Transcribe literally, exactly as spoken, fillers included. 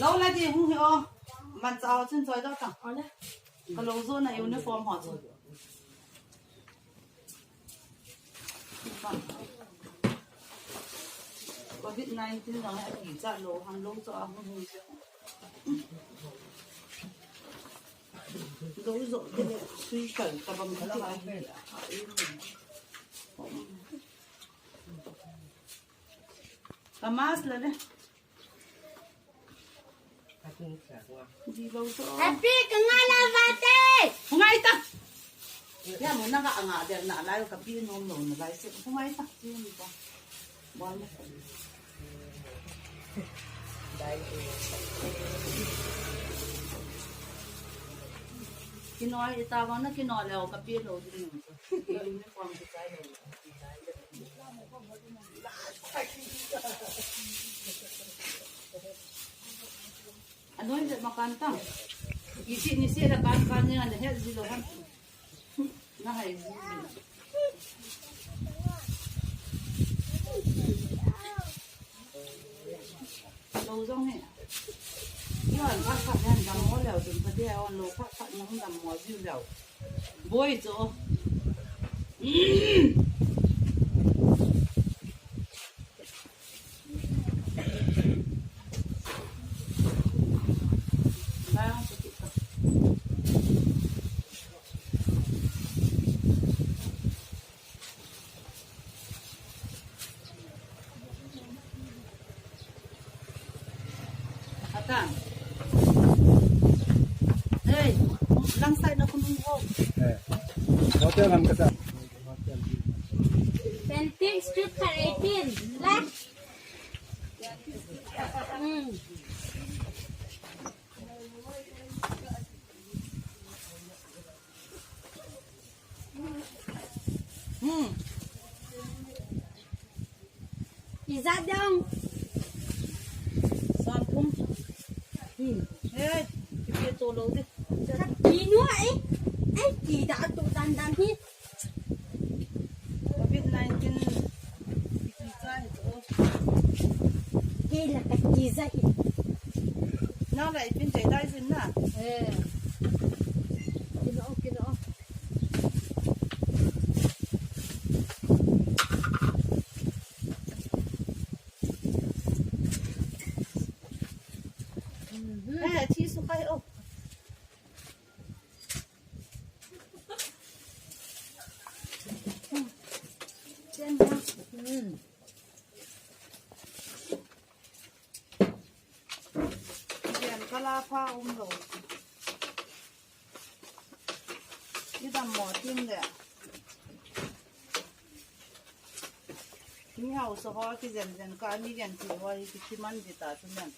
Lo la di hung hi o. Man cha o chun choi do ta. Ka lo zo na uniform ho chu. Covid nineteen na ha ki cha lo ham lo cha hung hung. Lo zo de le sui kal ka bang ka la ha. Ka mask la le. Di lo to. Happy ka nga la vate. Hungai ta. Ya mo na ka anga der na lai ka pi nom lo na lai se. Hungai ta. Ti ni ta. Bol na. Kinoi ita bang na kinoi leo ka pi lo di ni. Uniform ki chai lo. Anoi le makan tang. Isi ni se la kan kan ni an het ji lo han. Na hai ji ji. Lo jong he. Yuan khat khat han dam mo leo ding pa de on lo khat khat nang dam mo ji leo. Boi cho. Atan. Hey, lang side na kun ho. Eh. Hotel ham kata. Painting Street khat eighteen. Lah. Hmm. Hmm. Ija dong. San pum. Hmm. Hey, ipi to lo de. Kinu ai. Ai, ki da tu dan dan hi. Covid nineteen. Ipi cha hi to. Hi la ka ki ja hi. Na la ipin te dai jin na. Eh. Kinu, kinu. Eh, thi su khai o. Chen ha. Hmm. Chen kala pha um lo. Idam mo tin le. Ni hausa ho kijen jen ka ni jen ti ho hi kiman di ta tu nen.